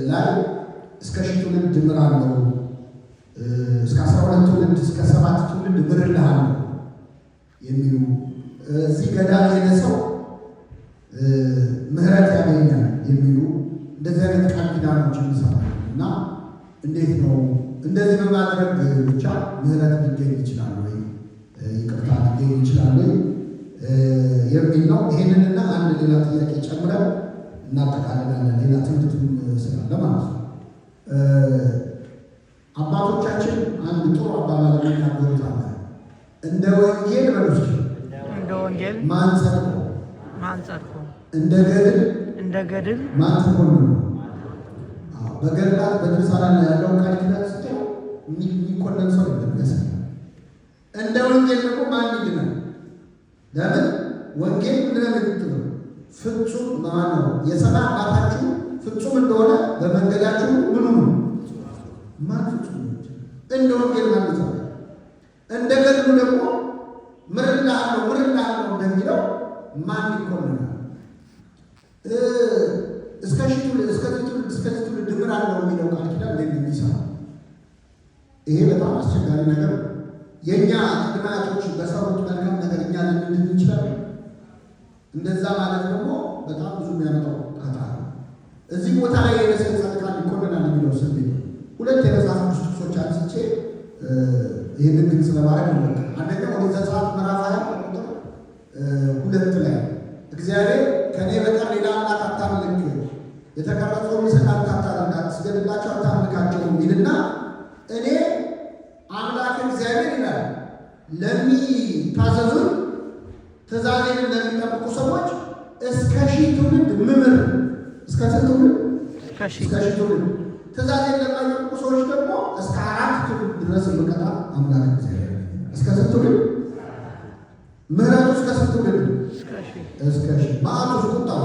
ላይ እስከ 1000 ትውልድ እምራለሁ፣ እስከ 12 ትውልድ፣ እስከ 7 ትውልድ እምርልሃለሁ የሚሉ፣ እዚህ ገዳም የሄደ ሰው ምሕረት ያገኛል የሚሉ እንደዚህ አይነት ቃል ኪዳኖች እንሰማለን። እና እንዴት ነው፣ እንደዚህ በማድረግ ብቻ ምሕረት ሊገኝ ይችላል ወይ፣ ይቅርታ ሊገኝ ይችላል ወይ የሚል ነው። ይሄንንና አንድ ሌላ ጥያቄ ጨምረን እናጠቃልላለን። ሌላ ትምህርትም ስላለ ማለት ነው። አባቶቻችን አንድ ጥሩ አባባል የሚናገሩት አለ። እንደ ወንጌል በሉ እስኪ። እንደ ወንጌል ማን ጸድቆ፣ ማን ጸድቆ፣ እንደ ገድል እንደ ገድል ማን ተኮንኖ። በገድላት በድርሳናት ላይ ያለውን ቃል ኪዳን ስታዩ የሚኮነን ሰው የለም። ያሳያል። እንደ ወንጌል ደግሞ ማን ይድናል? ለምን ወንጌል ምንድን ነው የምትለው? ፍጹም ማን ነው? የሰማይ አባታችሁ ፍጹም እንደሆነ በመንገዳችሁ ምኑ ነው? ማን ፍጹም ነው? እንደ ወንጌል ማን ይጸድቃል? እንደ ገድሉ ደግሞ ምርልሃለሁ ምርልሃለሁ እንደሚለው ማን ይኮንናል? እስከ 1000 ትውልድ፣ እስከዚህ ትውልድ፣ እስከዚህ ትውልድ እምራለሁ የሚለው ቃል ኪዳን እንዴት ነው የሚሰራው? ይሄ በጣም አስቸጋሪ ነገር ነው። የእኛ ቅድመ አያቶች በሰሩት መልካም ነገር እኛ ልንድን እንችላለን? እንደዛ ማለት ደግሞ በጣም ብዙ የሚያመጣው ጣጣ ነው። እዚህ ቦታ ላይ የሄደ ሰው ይጸድቃል ይኮነናል የሚለው ስሜት ነው። ሁለት የመጽሐፍ ቅዱስ ጥቅሶች አንስቼ ይህንን ግልጽ ለማድረግ እንሞክር። አንደኛው ኦሪት ዘጸአት ምዕራፍ 20 ቁጥር 2 ላይ እግዚአብሔር ከእኔ በቀር ሌላ አምላክ አታምልክ፣ የተቀረጸውን ምስል አታታልክ፣ አትስገድላቸው፣ አታምልካቸው ይልና እኔ አምላክ እግዚአብሔር ይላል ለሚታዘዙን ትእዛዜን ለሚጠብቁ ሰዎች እስከ 1000 ትውልድ ምምር፣ እስከ ስንት ትውልድ? እስከ 1000። እስከ 1000 ትውልድ። ትእዛዜን ለማይጠብቁ ሰዎች ደግሞ እስከ 4 ትውልድ ድረስ የምቀጣ አምላክ እግዚአብሔር። እስከ ስንት ትውልድ? ምሕረቱ እስከ ስንት ትውልድ? እስከ 1000። እስከ 1000። መዓቱ፣ ቁጣው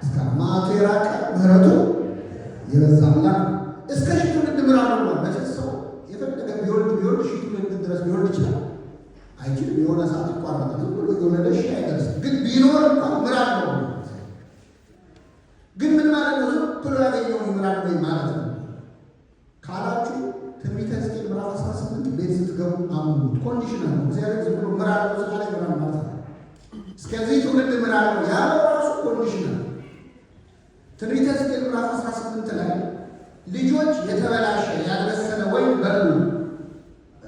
እስከ መዓቱ የራቀ ምሕረቱ የበዛ አምላክ እስከ 1000 ትውልድ ምራለሁ ብሏል። መቼስ ሰው የፈለገ ቢወልድ ቢወልድ 1000 ትውልድ ድረስ ሊወልድ ይችላል? አይችልም። የሆነ ሰዓት ይቋረጣል። ዝም ብሎ የወለደ 1000 አይደርስም። ግን ቢኖር እንኳን ምራለሁ ብሏል። ግን ምን ማለት ነው? ዝም ብሎ ያገኘውን ይምራል ወይ ማለት ነው ካላችሁ ትንቢተ ሕዝቅኤል ምዕራፍ 18 ቤት ስትገቡ አንብቡት። Conditional ነው። እግዚአብሔር ዝም ብሎ ምራለሁ ስላለ ይምራል ማለት ነው። እስከዚህ ትውልድ ምራለሁ ያለው ራሱ conditional። ትንቢተ ሕዝቅኤል ምዕራፍ 18 ላይ ልጆች የተበላሸ ያልበሰለ ወይን በሉ፣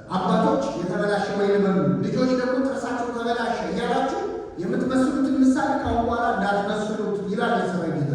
አባቶች የተበላሸ ወይን በሉ፣ ልጆች ደግሞ ጥርሳቸው ተበላሸ እያላችሁ የምትመስሉትን ምሳሌ ካሁን በኋላ እንዳትመስሉት ይላል የሰራዊት ጌታ።